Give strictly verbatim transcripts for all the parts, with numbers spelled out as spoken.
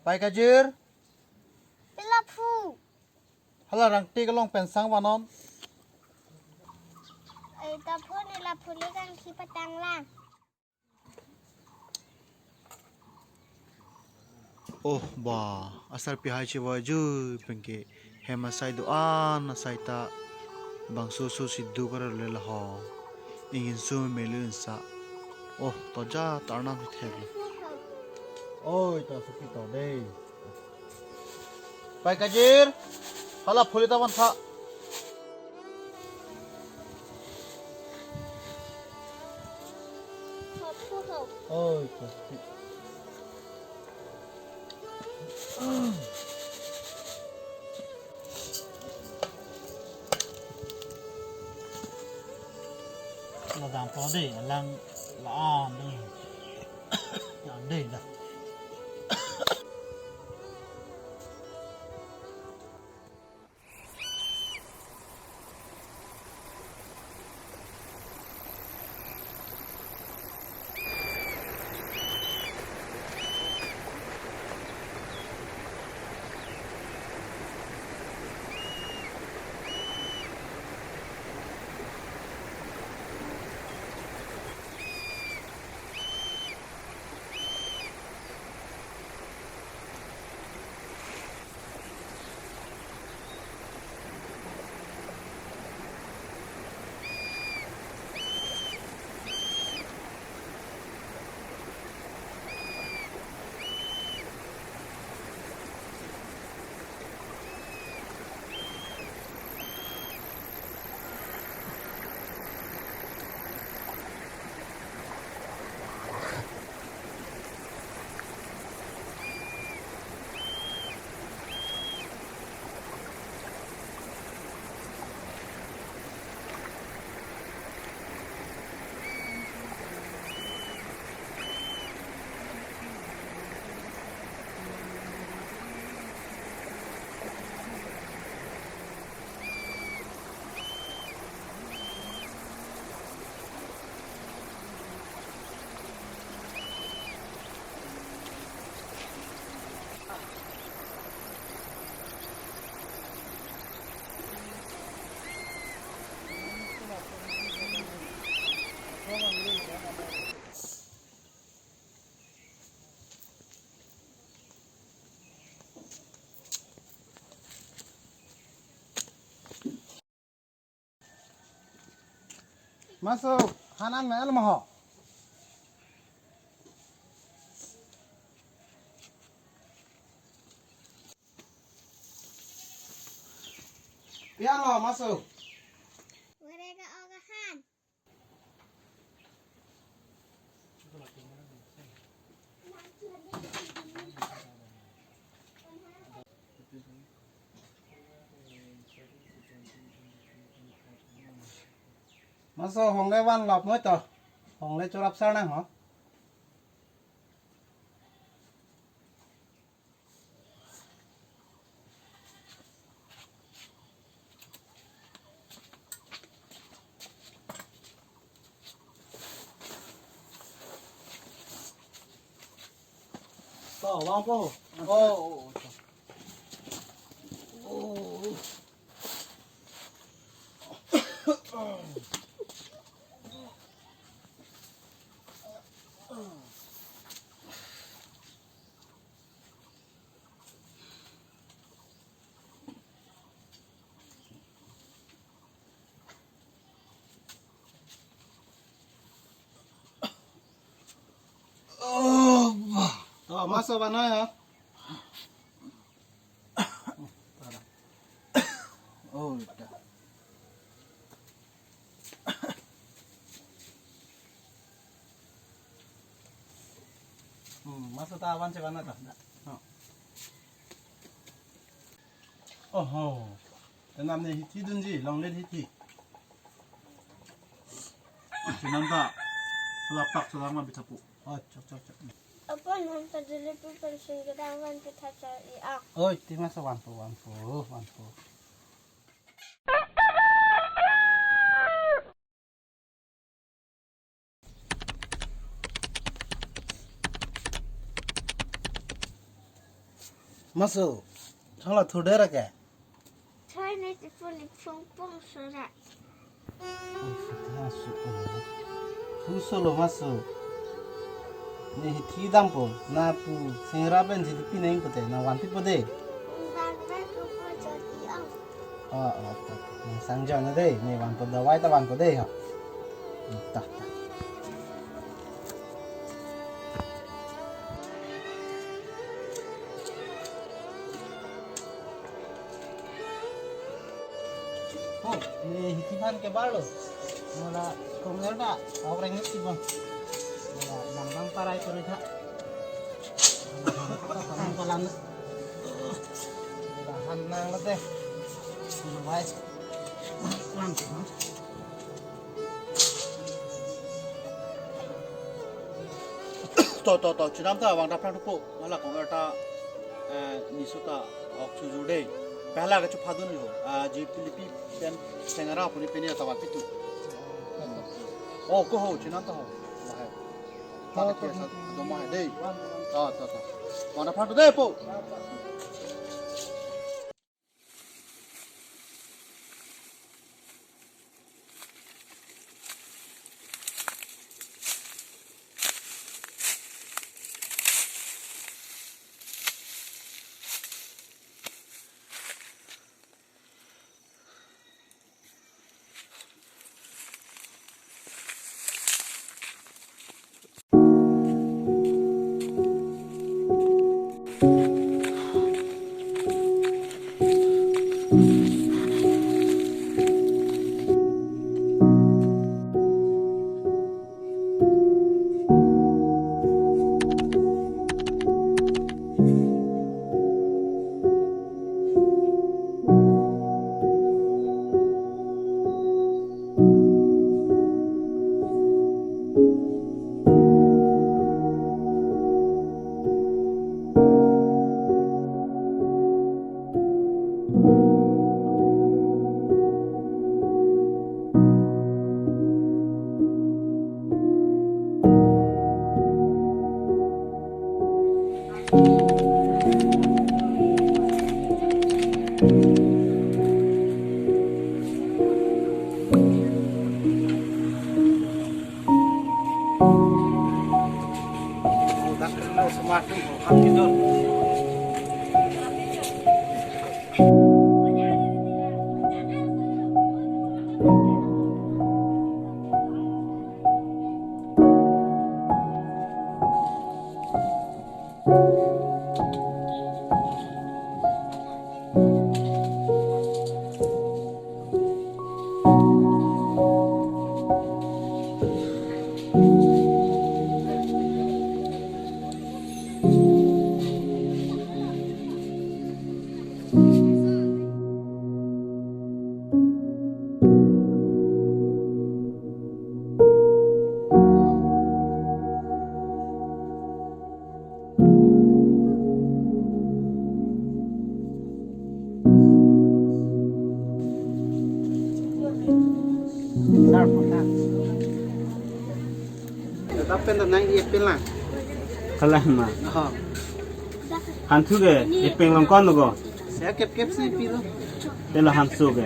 Pai Kajir. Pi laphu. Hala rangti kelong pen sang vanon. Eh, ta phone laphu le kangthi patang lang. Oh, ba, asarpi hai chevoi jui penke hem asai do-an asai ta bangso so si do kar le laho. Ingin so melu insa. Oh, to ja ta arnam si thek lo. Oi, ta supi to dei. Pai Kajir, hala phuli ta van tha. Oi, ta supi. Lo dam po dei, alang la-an dei. La-an dei la. Maso, hanan na el maho. Pian lo, maso. Mereka ogahan. Maso hongle van lap noi to. Hongle chorap sar nang ho. To, vang po. Oh, oh, oh. Oh. Oh, wah. To, maso van noi ho. Maso ta avan chevan ta. Oh. Oho. Enam ne hithi dunji, longlet hithi. Chinam ta, lapak selang ma bithapu. Oh, chok, chok, chok. Apot non ta jalebi pen sing kedang van pitha char-i-ang. Oi, ti maso vanpo, vanpo, vanpo. Maso, thangla thudera ke? Thoi ne tipuli phung phung sura. Maso, oh. Thu solo maso. Ne hithi dampo, na pu sing ra pen jalebi nangpo te, nang vanpipo de. Bang bang ko po jodi ang. Oh, oh, ta, ta. Nang sang jon de, ne vanpo, dawai ta vanpo de, ha. Ta, ta. Oh, ne hithi aphan ke barlo. Mola kongler ta, ok reng si bang. Mola nang bang parai kori tha. Palang palang. Mola han nang lote. Mola wai. Lang. To, to, to, chinam ta vang daphrang thupo, hala kong ta, eh, niso ta, ok chujur de. Pehla ke chupha dunlo, ah, jalebi pen sing ra puni peni ta vanpi tu. Oh, ko ho, chinam ta ho. Lahai. Ta ke sa, doma hai de. To, to, to. Vang daphrang tu de po. Lapen ta nang-e pen lang. Kalang ma. Oh. Hanthu ke, epeng long kon ko. Saya kep kep si pilo. Tela hanso ke.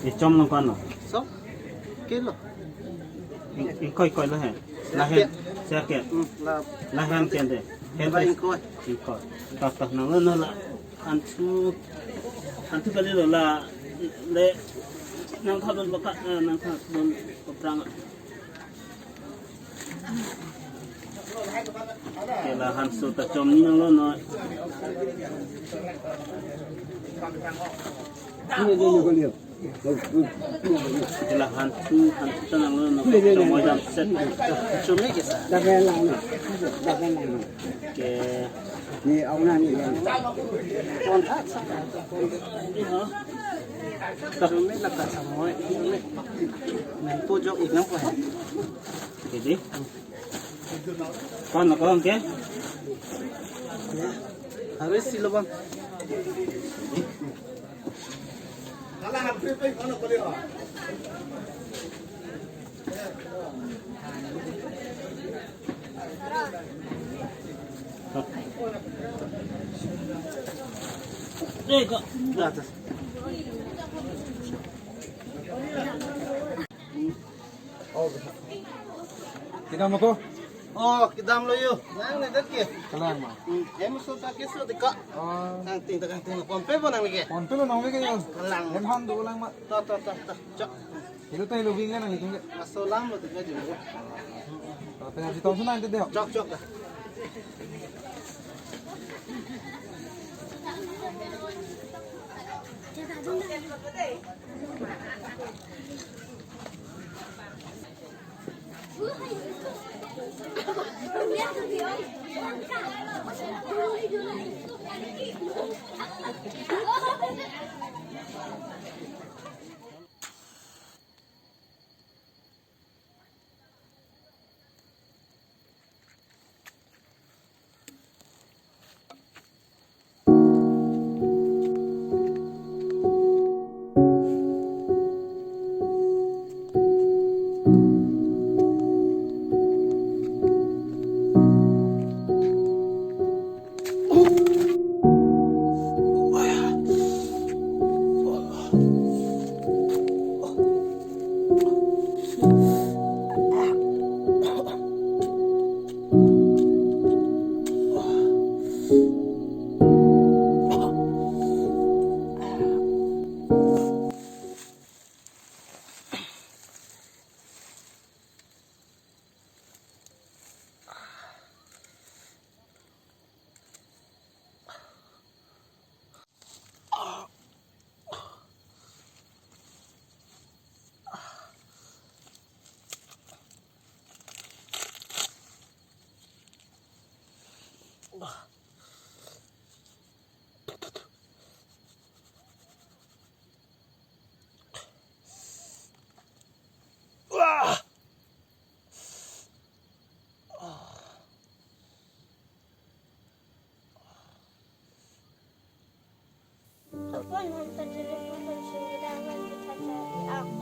Echom long kon no. So. Kelo. Ingkoi koi lo he. Lahen. Saya ke. Hmm, la. Lahen ke de. Hen la ingkoi. Ingkoi. Tak tak nang lo la. Hanthu. Hanthu kali lo la. Le. Nang kha don baka, eh, nang kha don keprang. Ke la hanso ta chom ni nang lo no. Ini dia ni kau lihat. Ila hantu, hantu ta nanglo, no, chomoi damset. Chomoi ke sa. Dabe lang. Dabe lang. Ke. Ni auna ni lang. Kon tha sa. Chomoi la ka chomoi. Nang to jok ik nang ko hai. Jadi. Kon na kon ke? Harus silo bang. Kedam mo to? Oh, kedam lo yo. Nang ne dat ke. Kalang ma. Hmm, em so ta ke so de ka. Oh. Kangting ta kangting. PhonePe bo nang le ke. PhonePe lo nang le ke yo. Kalang. Em han do lang ma. To, to, to, to. Chok. Helo ta helo bing nang le ke. Maso lam lo de ka jum. To te ji tong su nang te de. Chok, chok.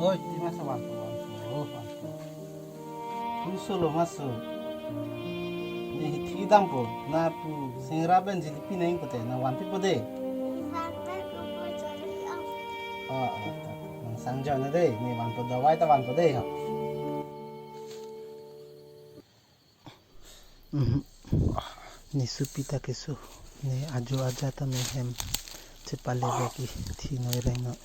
Oi, ti maso vanpo, vanpo, vanpo. Pu solo maso. Ne hithi dampo, na pu singara pen jilipi nang kote, na vanpipo de. Oh, oh, oh. Nang sangjo na de, ne vanpo dawai ta vanpo de, ha. Mhm. Ne supi ta keso, ne ajo aja ta me hem chepale beki thi noi reng noi.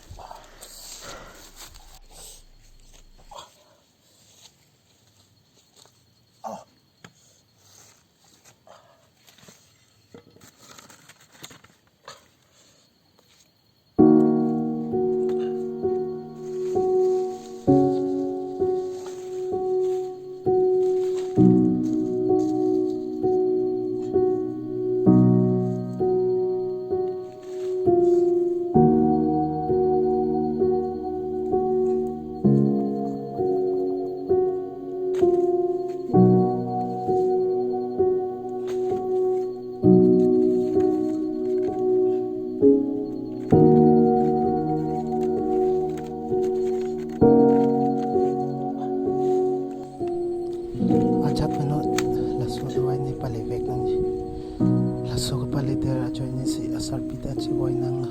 Ajat meno laso dawai ne pale vek nangji. Laso kepale der ajoine si asarpi ta chevoi nanglo.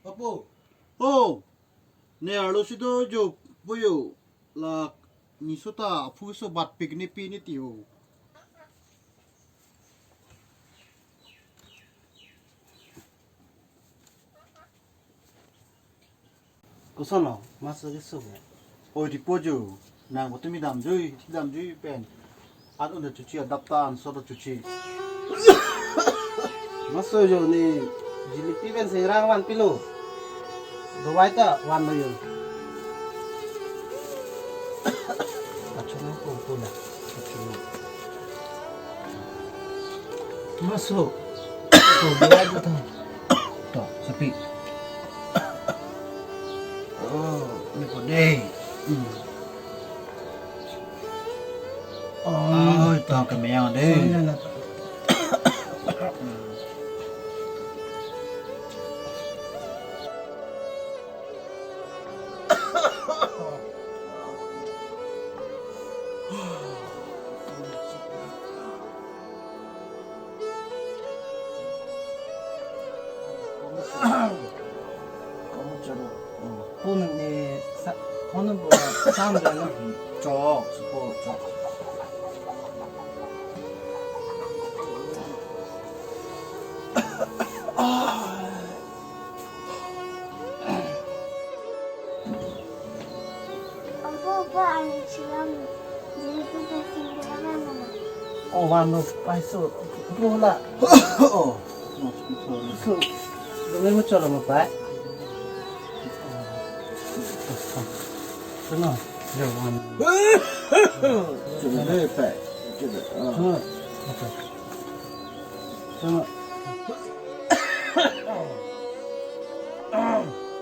Papo. Oh. Ne arlo si do jo puyo. La niso ta aphu so bat pik ni pi ni ti ho. Koson lo, maso keso ke? Oi, dipo jo, nang botumi damjui, damjui pen. An un ta chochi, adap ta an so ta chochi. Maso jo ne jilipi pen singrang van pilo. Dovai ta van lo jo. Achung ko ko la. Achung. Maso. Ko dovai ko ta. To, sepi. Oh, ni ko dei. Hmm. Oh, to kemeang dei. Iya, lah. Phone ni sa, phone number sam dolo. Chok, supo, chok. Opo, opo, ani chilang. Jilipi packing dia mana? Oh, van lo, paiso, bola. Oh, so, dong mo cholo mo pa. Sana, ya van. Cholo mo pa. Cholo. Sana, apa? Sana.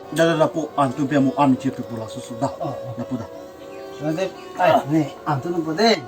Da, da, da, po, antum pia mo an chip po laso so da. Oh, oh. Da po da. Nanti, ai, ni, antum po dei.